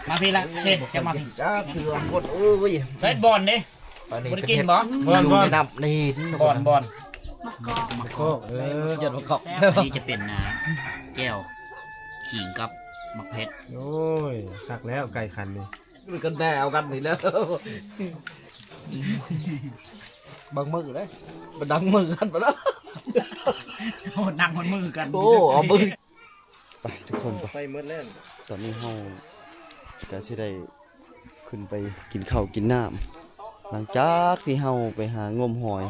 ມາພີ້ລະ ເຊນ ເຈົ້າມາພີ້ ຈ້າເຖື່ອຄົນ ໂອ້ຍ ເຊນ ບ່ອນເດ້ ອັນນີ້ ບໍ່ໄດ້ກິນບໍ່? ຢູ່ໃນນ້ຳ ໃນຫີນ ບ່ອນ ບ່ອນ ໝາກກອກ ໝາກກອກ ເອີ ຢາດໝາກກອກ ອັນນີ້ຈະເປັນ ອ່າ ແຈ່ວຂີງກັບໝາກເຜັດ ໂອ້ຍ ຄັກແລ້ວ ໄກ່ຂັນນີ້ ມັນກໍແດ່ເອົາກັນນີ້ແລ້ວ ບາງມື້ເດ້ ມັນດັງມືກັນໄປແລ້ວ ໂອ້ ດັງມັນມືກັນ ໂອ້ ເອົາມື ໄປທຸກຄົນ ໄປ ໄປໝົດແລ້ວ ຕອນນີ້ເຮົາກະຊິໄດ້ຂຶ້ນໄປກິນເຂົ້າກິນນ້ຳ ຫຼັງຈາກທີ່ເຮົາໄປຫາງົມຫອຍ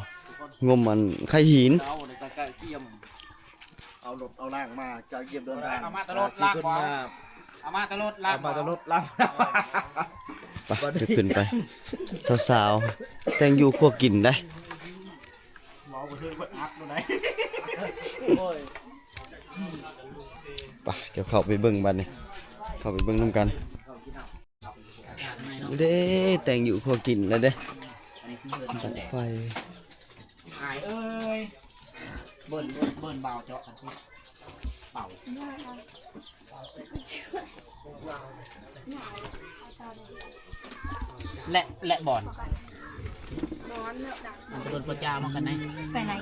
ງົມອັນໄຂ່ຫີນ ເອົາລົດເອົາລາງມາຈາກຢ້ຽມເດີນທາງ ເອົາມາແຕ່ລົດລາງ ເອົາມາແຕ່ລົດລາງ ເອົາມາແຕ່ລົດລາງ ໄປ ເດີນຂຶ້ນໄປ ສາວໆ ແຕ່ງຢູ່ຄົວກິນໄດ໋ ເວົ້າບໍ່ຖືກເບິດອັດບໍ່ໄດ້ ໂອ້ຍ ໄປ ດຽວເຂົ້າໄປເບິ່ງບັດນີ້ ເຂົ້າໄປເບິ່ງນຳກັນ ເດ້ ແຕ່ງຢູ່ຄົວກິນແລ້ວເດ້ ໄຟ ອ້າຍເອີຍ ເບິ່ງ ເບິ່ງ ເບິ່ງບ່າວເຈາະກັນຕິ ເປົ່າ ແລະ ແລະ ບ່ອນ ມັນກະໂດນປະຈາມາກັນໄດ໋ ໄປໄດ໋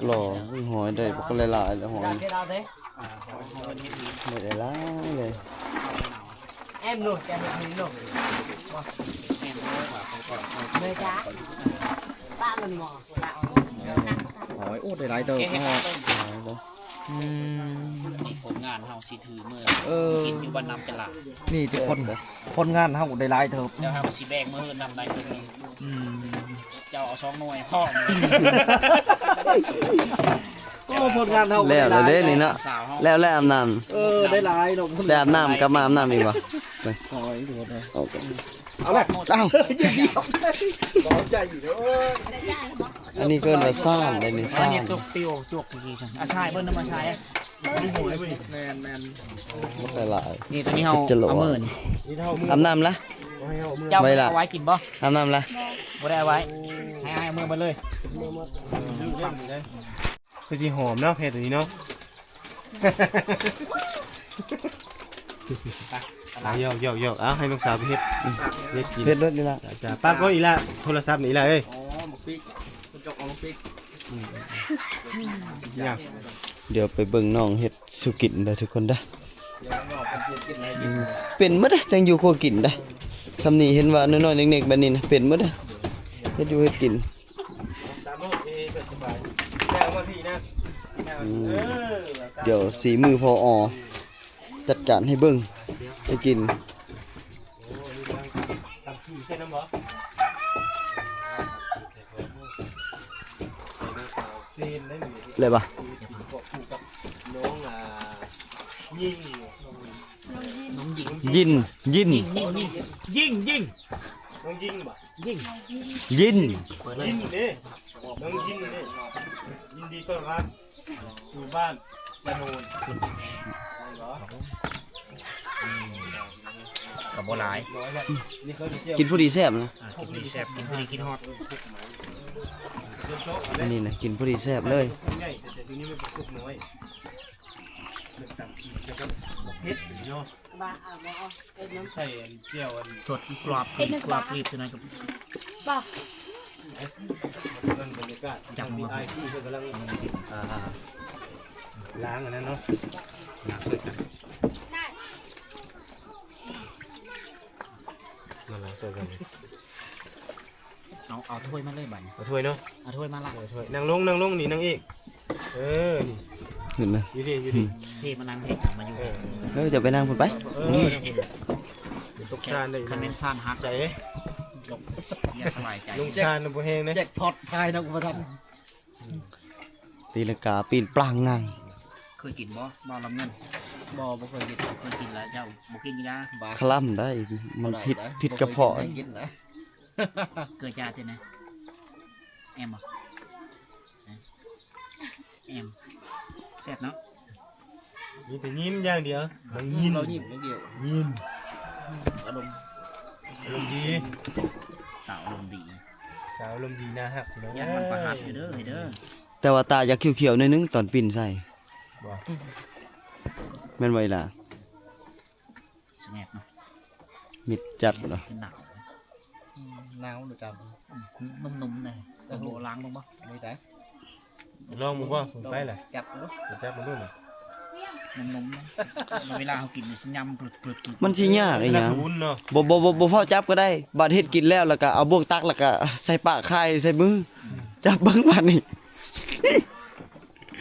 ຫຼໍ່ຫອຍໄດ້ບັກຫຼາຍໆ ແລ້ວຫອຍ ໄດ້ຫຼາຍໆ ເລີຍ ແອມໂນ ແກເຮັດນີ້ໂນ ເລີຍຈ້າ ປະມັນໝໍ ປະມັນ ຫອຍ ໂອ້ ໄດ້ຫຼາຍເຕີບເນາະ ອືມ ນີ້ຜົນງານເຮົາຊິຖືເມືອ ເອີ ກິນຢູ່ບ້ານນ້ຳຈະຫຼາ ນີ້ທຸກຄົນ ຜົນງານເຮົາໄດ້ຫຼາຍເຕີບ ແລ້ວເຮົາກໍຊິແບ່ງມື້ນຳໄດ້ເຕີບໜຶ່ງ ອືມ ເຈົ້າເອົາສອງໜ່ວຍພໍ ໂອ້ ຜົນງານເຮົາ ແລ້ວແລ້ວເດ້ນີ້ເນາະ ແລ້ວແລ້ວອາບນ້ຳ ເອີ ໄດ້ຫຼາຍເນາະ ໄດ້ອາບນ້ຳ ກັບມາອາບນ້ຳອີກບໍ່ ໂອ້ຍ ເອົາລະ ເອົາ ຂອບໃຈອີກເດີ ອັນນີ້ເອີ້ນວ່າຊານເດ້ນີ້ ຊານ ຕົກປິວ ຕົກ ອາຊາຍເບິ່ງນຳ ອາຊາຍ ແມ່ນໆ ໝົດຫຼາຍໆ ນີ້ ໂຕນີ້ເຮົາເອົາມື້ນີ້ ອາບນ້ຳລະ ເຈົ້າບໍ່ໄດ້ເອົາໄວ້ກິນບໍ່ ອາບນ້ຳລະ ບໍ່ໄດ້ເອົາໄວ້ ໃຫ້ອ້າຍເອົາມື້ເບິດເລີຍ ຄືຊິຫອມເນາະ ເຜັດອັນນີ້ເນາະ ເອົາ ຢອກໆໆ ເອົາ ໃຫ້ນ້ອງສາວໄປເຮັດ ເຮັດກິນ ເຮັດລົດນີ້ລະ ຈ້າ ປາກກໍອີກລະ ໂທລະສັບນີ້ອີກລະເອີຍ ອໍ ໝາກປິກ ເພິ່ນຈະເອົາໝາກປິກ ອືມ ດຽວໄປເບິ່ງນ້ອງເຮັດສູ່ກິນເດີທຸກຄົນເດີ ເປັນໝົດເດ້ ແຕ່ງຢູ່ຄົວກິນເດ້ ຊ່ຳນີ້ເຫັນວ່ານ້ອຍໆ ເລັກໆ ແບບນີ້ນະ ເປັນໝົດເດ້ ເຮັດຢູ່ເຮັດກິນ ອືມ ດຽວສີມືພໍ່ອໍ ຈັດການໃຫ້ເບິ່ງ ໃຫ້ກິນ ແລ້ວບໍ່? ນ້ອງຍິງ ຍິນ ຍິນ ຍິງ ຍິງ ຍິງ ຍິງ ຍິງ ນ້ອງຍິງບໍ່? ຍິງ ຍິນ ຍິນເດ້ ນ້ອງຍິນເດ້ ຍິນດີຕ້ອນຮັບສູ່ບ້ານຈະໂນນ ກໍບໍ່ຫຼາຍ ກິນພໍດີແຊບນະ ກິນພໍດີແຊບ ກິນພໍດີຄິດຮອດ ອັນນີ້ນະ ກິນພໍດີແຊບເລີຍ ແຕ່ຕົວນີ້ມັນເປັນສຸກນ້ອຍ ເຜັດເນາະ ໃສ່ອັນແຈ່ວອັນສົດ ກວາບ ກວາບລີບ ເບິ່ງບັນຍາກາດ ຈັບຫົວ ອ້າຍພີ່ເພິ່ນກຳລັງ ອ່າ ລ້າງອັນນັ້ນເນາະ ລ້າງຊ່ວຍກັນ ມາລ້າງຊ່ວຍກັນ ເອົາ ເອົາຖ້ວຍມາເລີຍບາດນີ້ ເອົາຖ້ວຍເນາະ ເອົາຖ້ວຍມາລະ ເອົາຖ້ວຍ ນັ່ງລົງ ນັ່ງລົງ ນີ້ນັ່ງອີກ ເອີ ນີ້ ເຫັນໄໝ? ຢູ່ນີ້ ຢູ່ນີ້ ເພ ມານັ່ງເພ ມາຢູ່ ເອີ ເອີ ຈະໄປນັ່ງພຸ້ນໄປ ເອີ ຕົກຊານໄດ້ ຄັນແມ່ນຊານຫັກ ໃຈ ຢ່າສະບາຍໃຈ ລົງຊານນະບໍ່ແຮງເດ້ ແຈັກພອດ ຖ່າຍນຳບໍ່ທັນ ຕີລັງກາປີນປາງນັ່ງ ເຄີຍກິນບໍ່ ບ່າວລຳເງິນ? ບໍ່ ບໍ່ເຄີຍກິນ ເຄີຍກິນແລ້ວ ເຈົ້າບໍ່ກິນຢາ ຄະລຳໄດ້ ມັນຜິດ ຜິດກະເພາະ ເກີດຈາກທີ່ໃດ? ແອມບໍ່? ແອມ ແຊບເນາະ ມີແຕ່ຍິ້ມຢ່າງດຽວ ນາງຍິ້ມ ລາວຍິ້ມຢ່າງດຽວ ຍິ້ມ ອາລົມ ອາລົມດີ ສາວອາລົມດີ ສາວອາລົມດີ ໜ້າຮັກເນາະ ຢ້ານມັນປະຫັດຢູ່ເດີ ເຮີ້ຍເດີ ແຕ່ວ່າຕາຢາກຂຽວໆໜ້ອຍໜຶ່ງຕອນປິ່ນໃສ່ ບໍ່ ແມ່ນບໍ່ອີ່ຫຼ້າ? ແຍກເນາະ ມິດຈັດເນາະ ຄືໜາວ ອືມ ໜາວເນາະ ຈັບ ອືມ ນຸ່ມໆ ນະ ເອົາບໍ່ລ້າງເບິ່ງບໍ່ ໄດ້ ລອງເບິ່ງບໍ່ ໄປລະ ຈັບເບິ່ງ ຈັບເບິ່ງດູ ນຸ່ມໆ ນະ ເວລາເຮົາກິນນີ້ຊິຍຳກຣຶບໆ ມັນຊິຍາກອີຫຍັງ ບໍ່ ບໍ່ ບໍ່ ບໍ່ຟ້າວຈັບກໍໄດ້ ບາດເຮັດກິນແລ້ວ ແລ້ວກໍເອົາບ່ວງຕັກ ແລ້ວກໍໃສ່ປາກຄາຍໃສ່ມື ອືມ ຈັບເບິ່ງບາດນີ້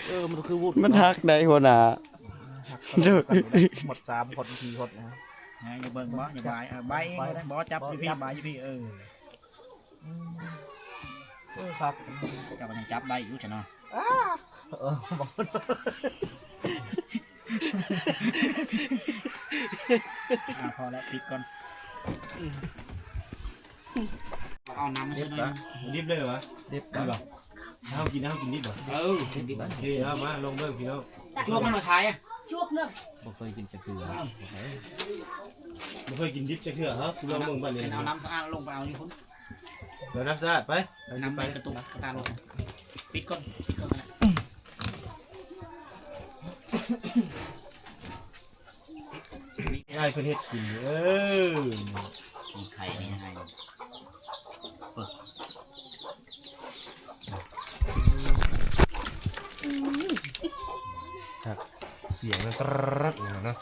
ເອີ ມັນຄືວຸດ ມັນຫັກໄດ໋ຫົວໜ້າ ຫັກ ຫົດສາມ ຫົດສີ່ ຫົດນະ ໃຫ້ເບິ່ງບໍ່ ຢ່າບາຍ ເອີ ບາຍເອງກໍໄດ້ ບໍ່ ຈັບຢູ່ພີ້ ບາຍຢູ່ພີ້ ເອີ ອືມ ເອີ ຄັກ ເຈົ້າກໍຍັງຈັບໄດ້ຢູ່ຊັ້ນເນາະ ອ້າ ເອີ ບໍ່ ອ່າ ພໍແລ້ວ ປິດກ່ອນ ເອົານ້ຳມາໃສ່ໜ້ອຍໜຶ່ງ ດິບເລີຍຫວາ ດິບ ເອົາກິນ ເອົາກິນດິບບໍ່ ເອີ ກິນດິບ ໂອເຄ ເອົາມາລອງເບິ່ງພີ່ນ້ອງ ຈວກມັນມາໃສ່ ຈວກໜຶ່ງ ບໍ່ເຄີຍກິນຈັກເທື່ອ ບໍ່ເຄີຍກິນດິບຈັກເທື່ອ ເອົາລອງເບິ່ງບາດນີ້ ເອົານ້ຳສະອາດລົງໄປເອົາຢູ່ພຸ້ນ ເອົານ້ຳສະອາດໄປ ນ້ຳໃນກະຕຸກກະຕາລົງ ປິດກ່ອນ ປິດກ່ອນ ອ້າຍເພິ່ນເຮັດກິນ ເອີ ມີໄຂ່ນີ້ໃຫ້ ເອີ ຄັກ ສຽງມັນຕຣດເນາະ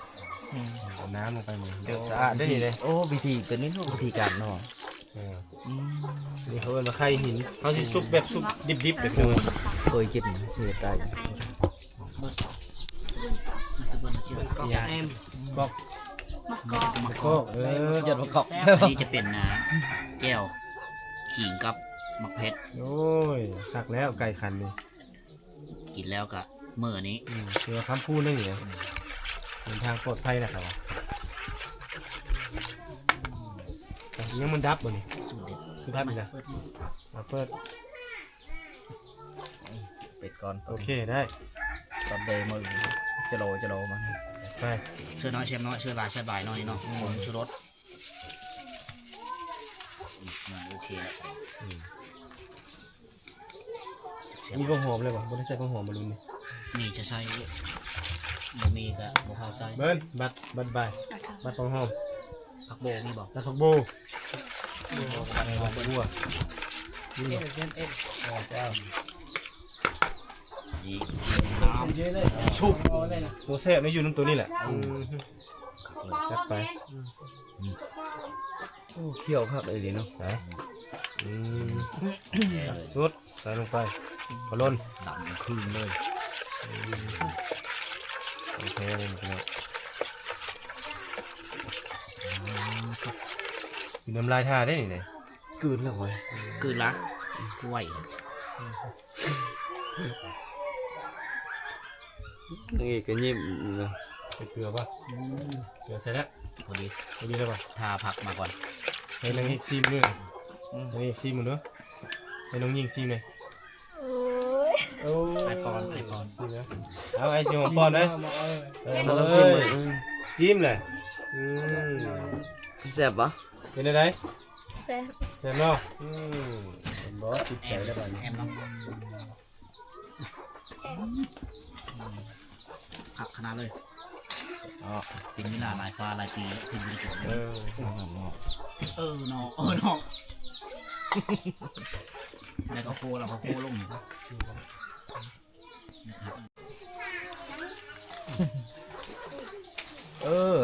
ອືມ ເອົານ້ຳລົງໄປ ເດີ ສະອາດເດ້ນີ້ເດ້ ໂອ້ ວິທີ ຕົວນີ້ເນາະ ວິທີການເນາະ ເອີ ອືມ ນີ້ເຂົາເອີ້ນວ່າໄຂ່ຫີນ ເຮົາຊິສຸກແບບສຸກດິບໆ ເດີ ເຄີຍກິນ ຊິເຮັດໄດ້ ມັນຈະເບິ່ງເຈີ ກອກ ກອກ ໝາກກອກ ໝາກກອກ ເອີ ຢອດໝາກກອກ ອັນນີ້ຈະເປັນ ອ່າ ແຈ່ວຂີງກັບໝາກເຜັດ ໂອ້ຍ ຄັກແລ້ວ ໄກ່ຂັນນີ້ ກິນແລ້ວກະເມືອນີ້ ອືມ ຖືວ່າຄຳຄູໜຶ່ງເລີຍ ເດີນທາງປອດໄພນະຄັບ ຍັງມັນດັບບໍ່ນີ້ ສູດເດັດ ຄືດັບນີ້ນະ ເອົາເປີດ ປິດກ່ອນ ໂອເຄ ໄດ້ ຕອນເດມື້ຈະໂລ ຈະໂລມາ ໄປ ເຊື້ອນ້ອຍແຊບນ້ອຍ ເຊື້ອຫຼາຍແຊບຫຼາຍເນາະ ນີ້ເນາະ ອືມ ຜົງຊູລົດ ອືມ ໂອເຄແລ້ວ ອືມ ມີຫົວຫອມແລ້ວບໍ່? ບໍ່ໄດ້ໃສ່ຫົວຫອມບໍ່ລຸ້ນນີ້ ມີຈະໃສ່ ບໍ່ມີກໍບໍ່ເຂົ້າໃສ່ ເບິ່ງ ບັດ ບັດບາຍ ບັດຫົວຫອມ ຜັກໂບມີບໍ່? ແລ້ວຜັກໂບ ບັດຫົວ ບັດຫົວ ນີ້ບໍ່? ເອັນ ເອັນ ເອັນ ເອີ ເຈົ້າ ນີ້ ຊຸບ ຕົວແຊບນີ້ຢູ່ນຳຕົວນີ້ແຫຼະ ອືມ ຈັດໄປ ອືມ ໂອ້ ຂ້ຽວຄັກອີ່ຫຼີເນາະ ໃສ່ ອືມ ສຸດ ໃສ່ລົງໄປ ພະໂລ້ນ ດຳຄືນເລີຍ ອືມ ຂອງແທ້ເລີຍພີ່ນ້ອງ ກິນນ້ຳລາຍທ່າໄດ້ນີ້ ກືນແລ້ວເວີຍ ກືນລະ ຄືໄວ ນາງເອກກໍຍິ້ມເນາະ ໃສ່ເກືອບໍ່? ອືມ ເກືອໃສ່ແລ້ວ ພໍດີ ພໍດີແລ້ວບໍ່? ຖ້າຜັກມາກ່ອນ ໃຫ້ນາງເອກຊີມເດີ ອືມ ນາງເອກຊີມເບິ່ງດູ ໃຫ້ນ້ອງຍິງຊີມແດ່ ໂອ້ຍ ໂອ້ຍ ໄອປອນ ໄອປອນ ຊີມເດີ ເອົາ ໄອຊິຫອມປອນເດີ ເອີ ເອົາລອງຊີມເບິ່ງ ອືມ ຈິ້ມແຫຼະ ອືມ ແຊບບໍ່? ເປັນຈັ່ງໃດ? ແຊບ ແຊບເນາະ ອືມ ເຫັນບໍ່? ຕິດໃຈແລ້ວບາດນີ້ ແອມເນາະ ຄັກຂະໜາດເລີຍ ເນາະ ເປັນເວລາຫຼາຍຟ້າຫຼາຍປີແລ້ວ ເພິ່ນບໍ່ໄດ້ກິນ ເອີ ເອີເນາະ ເອີເນາະ ແລ້ວກໍໂຄລະ ກໍໂຄລົງ ເອີ ຫ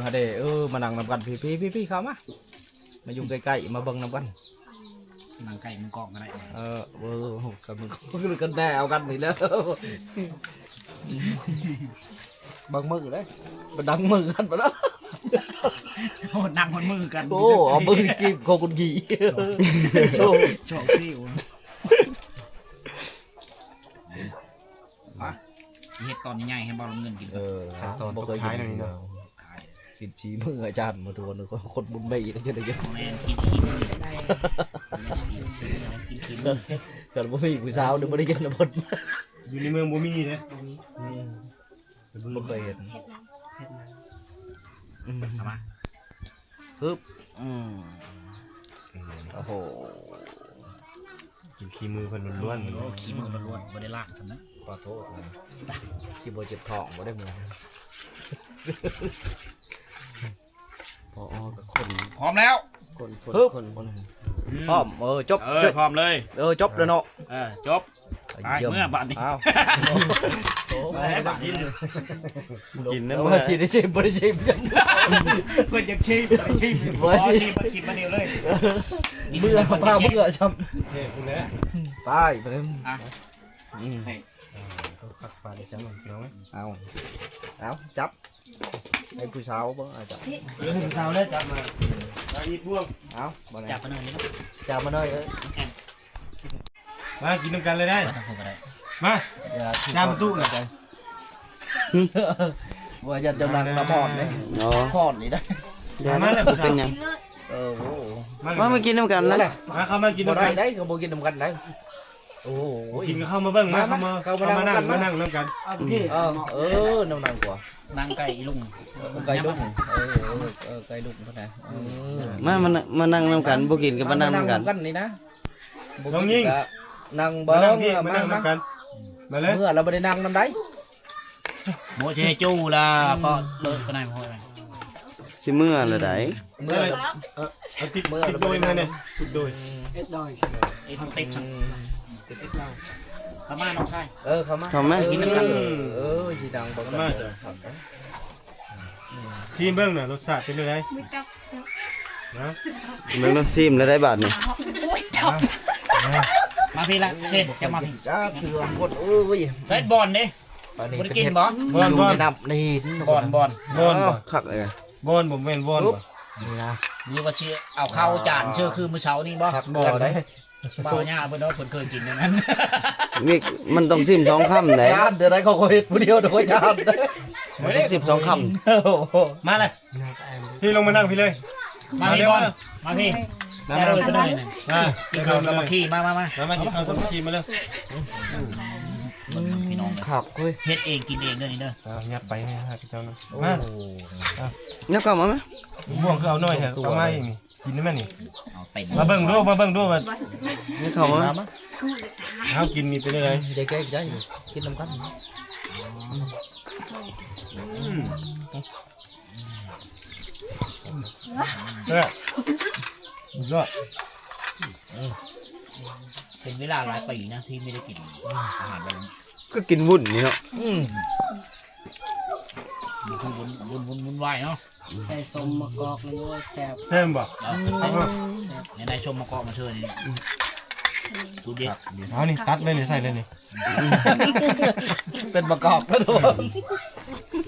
ັ້ນເດ້ ເອີ ມານັ່ງນຳກັນ ພີ້ໆ ເຂົ້າມາ ມາຢູ່ໃກ້ໆ ມາເບິ່ງນຳກັນ ນັ່ງໃກ້ມືກ້ອງກໍໄດ້ ເອີ ເອີ ກັບມືກ້ອງ ກັນແດ່ເອົາກັນນີ້ແລ້ວ ເບິ່ງມືເດ້ ມາດັງມືກັນປະເນາະ ໂອ້ ນັ່ງຮອດມືກັນ ໂອ້ ເອົາມືຈີບເຂົ້າກົ້ນຂີ້ ໂຊ ໂຊຊິວ ມາ ຊິເຮັດຕອນໃຫຍ່ໆ ໃຫ້ເບົາລຳເງິນກິນ ເອີ ຕອນສຸດທ້າຍນີ້ເນາະ ກິນຊີ້ມືອາຈານມາທວນ ຄົນບຸນໃບອີກຈະໄດ້ກິນ ແມ່ນ ກິນຂີ້ມື ກິນຂີ້ມື ຄັນບໍ່ມີຜູ້ສາວນີ້ບໍ່ໄດ້ກິນນຳເພິ່ນ ຢູ່ໃນເມືອງບໍ່ມີເດ້ ບໍ່ມີ ອືມ ບໍ່ເຄີຍເຫັນ ເຮັດຫຍັງ ເຮັດຫຍັງ ອືມ ເອົາມາ ຮຶບ ອືມ ອືມ ໂອ້ໂຫ ກິນຂີ້ມືເພິ່ນລ້ວນໆ ໂອ້ ຂີ້ມືລ້ວນໆ ບໍ່ໄດ້ລ້າງຊ້ຳນະ ຂໍໂທດ ຊິບໍ່ເຈັບທ້ອງບໍ່ໄດ້ມື້ ພໍ ພ້ອມແລ້ວ ຄົນ ຄົນ ຄົນ ອືມ ພ້ອມ ເອີ ຈົບ ເອີ ຈົບ ພ້ອມເລີຍ ເອີ ຈົບແລ້ວເນາະ ເອີ ຈົບ ໄປ ເມືອບາດນີ້ ອ້າວ ໄປບາດນີ້ ກິນນຳ ເອີ ບໍ່ໄດ້ຊິໄດ້ຊິມ ບໍ່ໄດ້ຊິມ ເພິ່ນຢາກຊິມ ບໍ່ໄດ້ຊິມ ບໍ່ຊິມ ກິນມານີ້ເລີຍ ເມືອ ພາເມືອຊ້ຳ ນີ້ພຸ້ນແຫຼະ ໄປ ໄປ ອ່ະ ອືມ ເອົາ ເອົາ ຈັບ ໃຫ້ຜູ້ສາວເບິ່ງ ເອົາ ຈັບ ເອີ ໃຫ້ຜູ້ສາວເລີຍ ຈັບມາ ມາອີກບ່ວງ ເອົາ ບໍ່ໄດ້ ຈັບມາໜ້ອຍນີ້ເນາະ ຈັບມາໜ້ອຍ ເອີ ມາກິນນຳກັນເລີຍໄດ໋ ມາ ຢ່າ ຈາມຕູ້ນະ ວ່າຢ່າຈະນັ່ງນຳຮ້ອນເດ້ ອໍ ຮ້ອນນີ້ໄດ໋ ມາແລ້ວ ເປັນຫຍັງ ເອີ ໂອ້ ມາ ມາກິນນຳກັນນະ ມາ ເຂົ້າມາກິນນຳກັນ ບໍ່ໄດ້ໄດ໋ ເຂົາບໍ່ກິນນຳກັນໄດ໋. ໂອ້ໂຫ ກິນກໍເຂົ້າມາເບິ່ງ ມາ ມາ ມາ ເຂົ້າມາ ເຂົ້າມານັ່ງ ມານັ່ງ ມານັ່ງນຳກັນ ອືມ ເອີ ເອີ ນັ່ງ ນັ່ງກວ່າ ນັ່ງໃກ້ລຸງ ໃກ້ລຸງ ເອີ ເອີ ເອີ ໃກ້ລຸງພຸ້ນນະ ເອີ ມາ ມາ ມານັ່ງນຳກັນ ບໍ່ກິນກໍມານັ່ງນຳກັນ ມານັ່ງນຳກັນນີ້ນະ ບໍ່ກິນກໍນັ່ງເບິ່ງ ມານັ່ງນຳກັນ ມາເລີຍ ເມື່ອລະບໍ່ໄດ້ນັ່ງນຳໃດ ໂມເຊຈູລະ ເພາະເລີກປານໃດ ຊິເມື່ອລະໃດ ເມື່ອ ເອີ ເອົາຕິດ ຕິດໂດຍມາແດ່ ຕິດໂດຍ ເອັດໂດຍ ເອັດຕິດ ອືມ ເຂົ້າມານ້ອງຊາຍ ເອີ ເຂົ້າມາ ເຂົ້າມາ ເອີ ກິນນຳກັນ ເອີ ຊິດັງບໍ່ ເຂົ້າມາ ຊິມເບິ່ງນະ ລົດຊາດເປັນຈັ່ງໃດ ນະ ເບິ່ງເນາະ ຊິມແລ້ວໄດ໋ບາດນີ້ ມາພີ້ລະ ເຊັນ ຈະມາພີ້ ຈັກເທື່ອຄົນ ໂອ້ຍ ໃສ່ບ່ອນເດ້ ບໍ່ໄດ້ກິນບໍ່ ບ່ອນ ບ່ອນ ຢູ່ໃນນ້ຳໃນຫີນ ບ່ອນ ບ່ອນ ບ່ອນ ເອີ ຄັກເລີຍ ບ່ອນ ບໍ່ແມ່ນບ່ອນ ນີ້ນະ ຫຼືວ່າຊິເອົາເຂົ້າຈານເຊື່ອຄືມື້ເຊົ້ານີ້ບໍ່ ຄັກບໍ່ໄດ໋ ບ່ອນ ເວົ້າຫຍ້າເພິ່ນເນາະ ເພິ່ນເຄີຍກິນແນວນັ້ນ ນີ້ມັນຕ້ອງຊິມສອງຄຳໄດ໋ ຢ້ານເດີໄດ໋ ເຂົາກໍເຮັດຜູ້ດຽວໂດຍຢ້ານ ມັນຕ້ອງຊິມສອງຄຳ ມາເລີຍ ພີ້ລົງມານັ່ງພີ້ເລີຍ ມາພີ້ ມາພີ້ ມາ ມາ ມາ ກິນເຂົ້າສາມັກຄີ ມາ ມາ ມາ ມາກິນເຂົ້າສາມັກຄີ ມາເລີຍ ເບິ່ງພີ່ນ້ອງ ຄັກເວີຍ ເຮັດເອງກິນເອງເດີນີ້ເດີ ເອົາ ຫຍັບໄປໃຫ້ເຈົ້ານະ ໂອ້ ມາ ຫຍັບເຂົ້າມາ ມາ ບ່ວງຄືເອົາໜ້ອຍແທ້ ເອົາມາອີກນີ້ ກິນໄດ້ແມ່ນນີ້ ເອົາເຕັມ ມາເບິ່ງດູ ມາເບິ່ງດູວ່າ ຫຍັບເຂົ້າມາ ເຮົາກິນນີ້ເປັນຈັ່ງໃດ ໄດ້ແກ້ໃຈ ກິນນຳກັນ ອືມ ແຊບ ສຸດຍອດ ເປັນເວລາຫຼາຍປີນະທີ່ບໍ່ໄດ້ກິນອາຫານແບບນີ້ ຄືກິນວຸ້ນນີ້ເນາະ ອືມ ມັນຄືວຸ້ນ ວຸ້ນ ວຸ້ນວາຍເນາະ ໃສ່ສົ້ມມະກອກເລີຍ ແຊບ ແຊບບໍ່ ເອົາ ແຊບ ໃນສົ້ມມະກອກມາເຊີຍນີ້ ສູດເດັດ ເອົານີ້ຕັດເລີຍນີ້ ໃສ່ເລີຍນີ້ ເປັນມະກອກແລ້ວໂດ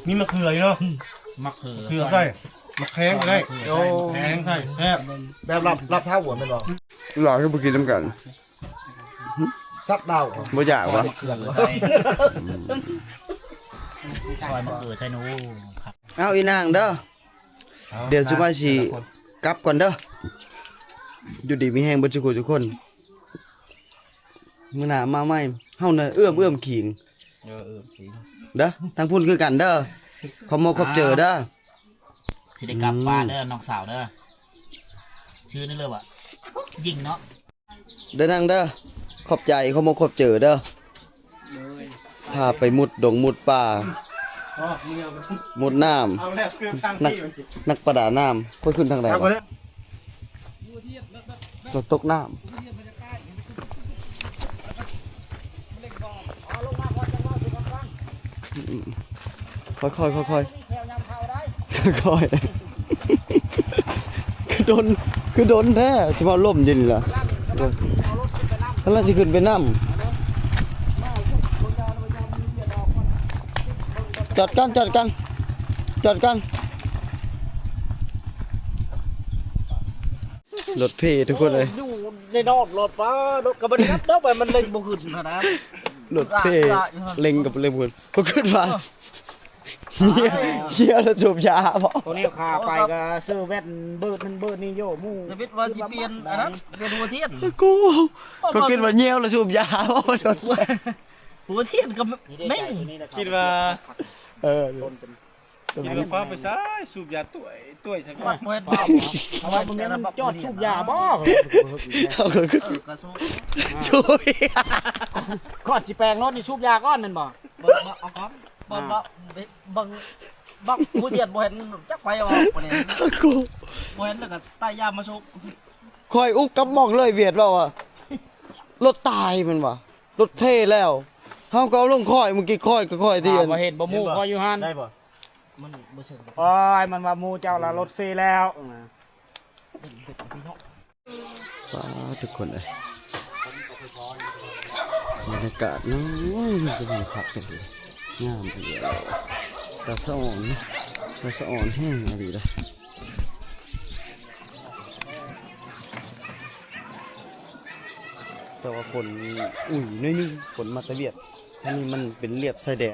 ມີມະເຂືອຢູ່ເນາະ ມະເຂືອ ເຂືອໃສ່ ມະແຂງກໍໄດ້ ໂອ້ ແຂງໃສ່ແຊບ ແບບລາບ ລາບເທົ້າບໍ່ແມ່ນບໍ່ ລາວຄືບໍ່ກິນນຳກັນ ສັດດາວ ບໍ່ຢາກຫວາ ຊອຍມະເຂືອໃສ່ ຊອຍມະເຂືອໃສ່ ໂອ້ ຄັກ ເອົາອີນາງເດີ ເອົາ ດຽວຊຸມອ້າຍຊິ ແຕ່ລະຄົນ ກັບກ່ອນເດີ ຢູ່ດີມີແຮງເບິດຊຸຄົນ ມື້ໜ້າມາໃໝ່ ເຮົານະເອື້ອມ ເອື້ອມຂີງ ເອີ ເອີ ຂີງ ເດີ ທາງພຸ້ນຄືກັນເດີ ຂອບໝົກຂອບເຈີເດີ ອ່າ ຊິໄດ້ກັບ ອືມ ບ້ານເດີ ນ້ອງສາວເດີ ຊື່ນີ້ເລີຍວ່າ ຍິງເນາະ ເດີນາງເດີ ຂອບໃຈ ຂອບໝົກຂອບເຈີເດີ ໂດຍ ພາໄປມຸດດົງມຸດປ່າ ມຸດນ້ຳ ເອົາແລ້ວ ເກີບທາງ ນັກ ທີ່ ນັກປະດານ້ຳ ຂ້ອຍຂຶ້ນທາງໃດວະ ເອົາແລ້ວ ລົດຕົກນ້ຳ ຄ່ອຍໆ ຄ່ອຍໆ ຄ່ອຍໆ ຄືດົນ ຄືດົນແທ້ ຊິມາລົມຢູ່ນີ້ລະ ກຳລັງຊິຂຶ້ນໄປນຳ ຈອດກ່ອນ ຈອດກ່ອນ ຈອດກ່ອນ ລົດເພທຸກຄົນເອີຍ ຢູ່ໃນນອກລົດ ປ້າ ລົດກໍບໍ່ໄດ້ຂັບເນາະ ໄປມັນເລັ່ງບໍ່ຂຶ້ນຫັ້ນນະ ລົດເພ ເລັ່ງກໍບໍ່ເລັ່ງຂຶ້ນ ຂ້ອຍຄິດວ່າ ເອີ ເຫື່ອລະສູບຢາບໍ ໂຕນີ້ຂາໄປກໍຊື້ແວ່ນເບີດນັ້ນເບີດນີ້ໂຍ ໝູ່ ທຳອິດວ່າຊິປ່ຽນອັນນັ້ນ ປ່ຽນຫົວທຽນ ກູ ຂ້ອຍຄິດວ່າເຫຍື້ອລະສູບຢາບໍ ຫົວທຽນກໍແມ່ນ ຄິດວ່າ ເອີ ກິນກາແຟໄປຊາຍ ສູບຢາຕ້ວຍ ຕ້ວຍຊະກ່ອນ ເອົາໄວ້ ມັນຈອດສູບຢາບໍ ເອົາຄື ເອີ ກະສູບ ສູບ ກ່ອນຊິແປງລົດນີ້ສູບຢາກ່ອນແມ່ນບໍ່ ເບິ່ງເນາະ ເອົາກ່ອນ ເບິ່ງເນາະ ເບິ່ງ ບັກຜູ້ຫວຽດບໍ່ເຫັນຈັກໃຜອອກປານນີ້ ກູ ບໍ່ເຫັນແລ້ວກໍຕາຍຢາມາສຸກ. ຂ້ອຍອຸກກັບໝອກເລີຍ ຫວຽດເວົ້າວ່າ ລົດຕາຍແມ່ນຫວາ ລົດເພແລ້ວ. ເຮົາກໍເອົາລົງຂ້ອຍ ມື້ກີ້ຂ້ອຍກໍຂ້ອຍທີ່ ບໍ່ເຫັນບໍ່ໝູ່ຂ້ອຍຢູ່ຫັ້ນ ໄດ້ບໍ່? ມັນບໍ່ເຊີງ ໂອ້ຍ ມັນວ່າໝູ່ເຈົ້າລະລົດເພແລ້ວ. ປາດ ທຸກຄົນເອີຍ ບັນຍາກາດເນາະ ເປັນຄັກເປັນດີ ງາມອີ່ຫຼີ ຕາສະອອນ ຕາສະອອນແຮງອີ່ຫຼີເດ້. ແຕ່ວ່າຝົນອຸ້ຍໜ້ອຍໜຶ່ງ ຝົນມາແຕ່ຫວຽດ ອັນນີ້ມັນເປັນລຽບຊາຍແດນ